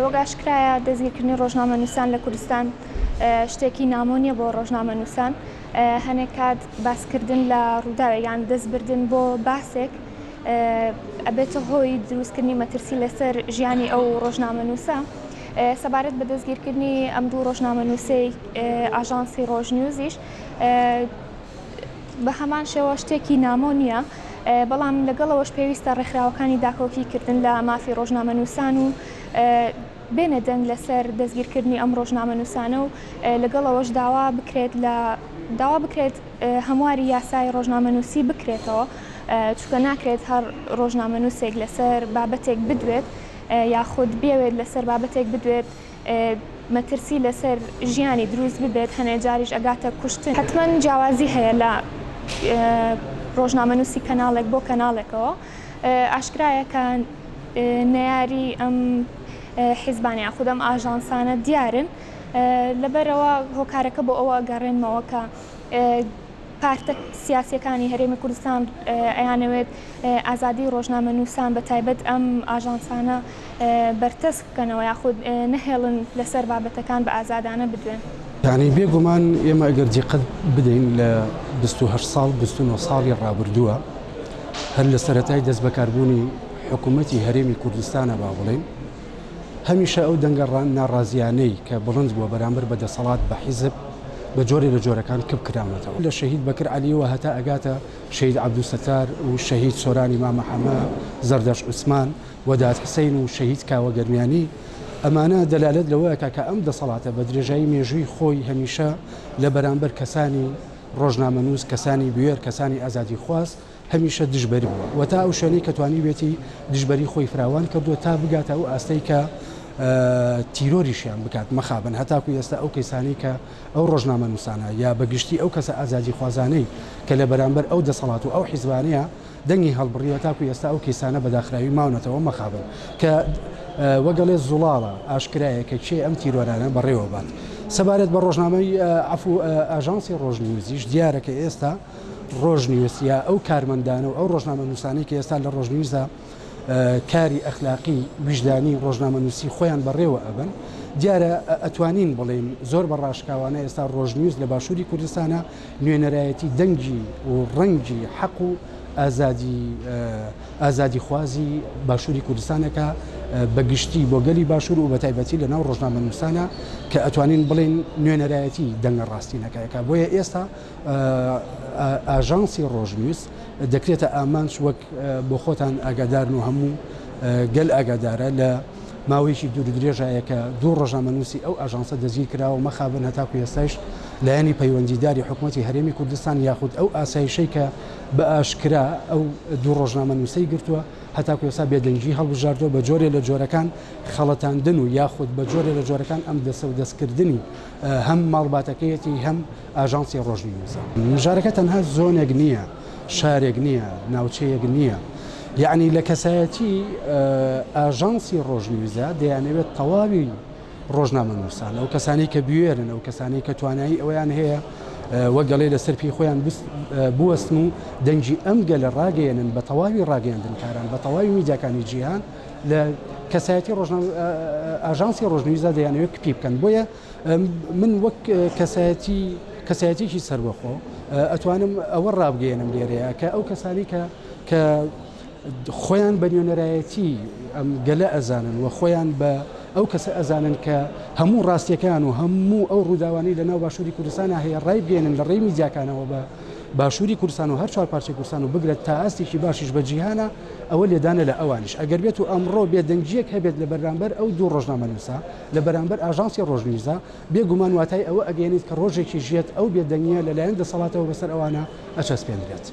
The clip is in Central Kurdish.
وەک ئاشکرایە دەستگیرکردنی ڕۆژنامەنووسان لە کوردستان شتێکی نامۆ نییە بۆ ڕۆژنامەنووسان. هەنێک کات باسکردن لە ڕووداوێک یان دەستبردن بۆ باسێک ئەبێتە هۆی دروستکردنی مەترسی لەسەر ژیانی ئەو ڕۆژنامەنووسە. سەبارەت بە دەستگیرکردنی ئەم دوو ڕۆژنامەنووسەی ئاژانسی ڕۆژنیوزیش بە هەمان شێوە شتێکی نامۆ نییە، بەڵام لەگەڵ ئەوەش پێویستە ڕێکخراوەکانی داکۆکی کردن لە مافی ڕۆژنامەنووسان و بێنە دەنگ لەسەر دەستگیرکردنی ئەم ڕۆژنامەنووسانە و لەگەڵ ئەوەش داوا بکرێت لە داوا بکرێت هەمواری یاسای ڕۆژنامەنووسی بکرێتەوە چونکە ناکرێت هەر ڕۆژنامەنووسێک لەسەر بابەتێک بدوێت یاخود بیەوێت لەسەر بابەتێک بدوێت مەترسی لەسەر ژیانی دروست ببێت، هەنێ جاریش ئەگاتە کوشتن. حەتمەن جیاوازی هەیە لە ڕۆژنامەنووسی کەناڵێک بۆ کەناڵێکەوە. ئاشکرایە کە نەیاری ئەم حیزبانە یاخود ئەم ئاژانسانە دیارن، لەبەرئەوە هۆکارەکە بۆ ئەوە ئەگەڕێنمەوە کە پارتە سیاسیەکانی هەرێمی کوردستان ئەیانەوێت ئازادی ڕۆژنامەنووسان بە تایبەت ئەم ئاژانسانە بەرتەسک بکەنەوە یاخود نەهێڵن لەسەر بابەتەکان بە ئازادانە بدوێن. یانی بێ گومان ئێمە ئەگەر دیقەت بدەین لە 28 ساڵ 29 ساڵی ڕابردووە هەر لە سەرەتای دەستبەکاربوونی حکوومەتی هەرێمی کوردستانە با بڵێین هەمیشە ئەو دەنگە ناڕازیانەی کە بڵند بووە بەرامبەر بە دەسەڵات بە حیزب بە جۆرێ لە جۆرەکان کپ کراونەتەوە. لە شەهید بەکر عەلیەوە هەتا ئەگاتە شەهید عەبدولستار و شەهید سۆرانی مامە حەمە، زەردەشت عوسمان، وەدات حسین و شەهید کاوە گەرمیانی، ئەمانە دەلالەت لەوە ئەکا کە ئەم دەسەڵاتە بە درێژایی مێژووی خۆی هەمیشە لە بەرامبەر کەسانی ڕۆژنامەنووس، کەسانی بوێر، کەسانی ئازادیخواز، هەمیشە دژبەر بووە و تا ئەو شوێنەی کە توانیوێتی دژبەری خۆی فراوان کردووە تا بگاتە ئەو ئاستەی کە تیرۆریشیان بکات، مەخابن هەتاکو ئێستا ئەو کەیسانەی کە ئەو ڕۆژنامەنووسانە یا بە گشتی ئەو کەسە ئازادیخوازانەی کە لە بەرامبەر ئەو دەسەڵات و ئەو حیزبانەیە دەنگی هەڵبڕیوە تاکو ئێستا ئەو کەیسانە بە داخراوی ماونەتەوە مەخابن کە وەگەڵێ زوڵاڵە ئاشکرایە کە کێ ئەم تیرۆرانە بەڕێوە بات. سەبارەت بە ڕۆژنامەی عەفو ئاژانسی ڕۆژنیوزیش دیارە کە ئێستا ڕۆژنیوز یا ئەو کارمەندانە و ئەو ڕۆژنامەنووسانەی کە ئێستا لە ڕۆژنیوزدا کاری ئەخلاقی ویژدانی ڕۆژنامەنووسی خۆیان بەڕێوە ئەبەن دیارە ئەتوانین بڵێین زۆر بە ڕاشکاوانە ئێستا ڕۆژنیوز لە باشووری کوردستانە نوێنەرایەتی دەنگی و ڕەنگی حەق و ئازادی ئازادیخوازی باشووری کوردستانەکە بە گشتی بۆ گەلی باشوور و بە تایبەتی لە ناو ڕۆژنامەنووسانە کە ئەتوانین بڵێین نوێنەرایەتی دەنگە ڕاستینەکەیەکە بۆیە ئێستا ئاژانسی ڕۆژنیوز دەکرێتە ئامانج وەک بۆ خۆتان ئاگادارن و هەموو گەل ئاگادارە لە ماوەیەکی دوور درێژایە کە دوو ڕۆژنامەنووسی ئەو ئاژانسە دەستگیر کراوە مەخابن هەتاکو ئێستایش لایەنی پەیوەندیداری حکوومەتی هەرێمی کوردستان یاخود ئەو ئاسایشەی کە بە ئاشکرا ئەو دوو ڕۆژنامەنووسەی گرتووە هەتاکو ئێستا بێدەنگی هەڵبژاردووە بە جۆرێ لە جۆرەکان خەڵەتاندن و یاخود بە جۆرێ لە جۆرەکان ئەم دەسە و دەستکردنی هەم ماڵباتەکەیەتی هەم ئاژانسی ڕۆژنیوزە. مژارەکە تەنها زۆنێک نییە، شارێک نییە، ناوچەیەک نییە، یەعنی لە کەسایەتی ئاژانسی ڕۆژنیوزە دەیانەوێت تەواوی ڕۆژنامەنووسان، ئەو کەسانەی کە بوێرن، ئەو کەسانەی کە توانایی ئەوەیان هەیە وەک گەڵێ لەسەر پێی خۆیان بوەستن و دەنگی ئەم گەلە ڕاگەیەنن بە تەواوی ڕاگەیاندنکاران، بە تەواوی میدیاکانی جیهان لە کەسایەتی ئاژانسی ڕۆژنیوزدا دەیانەوێت کپی بکەن. بۆیە من وەک کەسایەتی کەسایەتیەکی سەربەخۆ ئەتوانم ئەوە ڕابگەیەنم لێرەیە کە ئەو کەسانی کە کە خۆیان بە نوێنەرایەتی ئەم گەلە ئەزانن و خۆیان بە ئەو کەسە ئەزانن کە هەموو ڕاستیەکان و هەموو ئەو ڕووداوانەی لە ناو باشووری کوردستانە هەیە ڕایبگەێنن لە ڕێی میدیاکانەوە بە باشووری کوردستان و هەر چوار پارچەی کوردستان و بگرە تا ئاستێکی باشیش بە جیهانە ئەوە لێدانە لە ئەوانیش ئەگەر بێت و ئەمڕۆ بێدەنگیەک هەبێت لە بەرامبەر ئەو دوو ڕۆژنامەنووسە لە بەرامبەر ئاژانسی ڕۆژنیوزدا، بێ گومان واتای ئەوە ئەگەیەنێت کە ڕۆژێکیش یەت ئەو بێدەنگییە لە لایەن دەسەڵاتەوە بەسەر ئەوانە ئەچەسپێنرێت.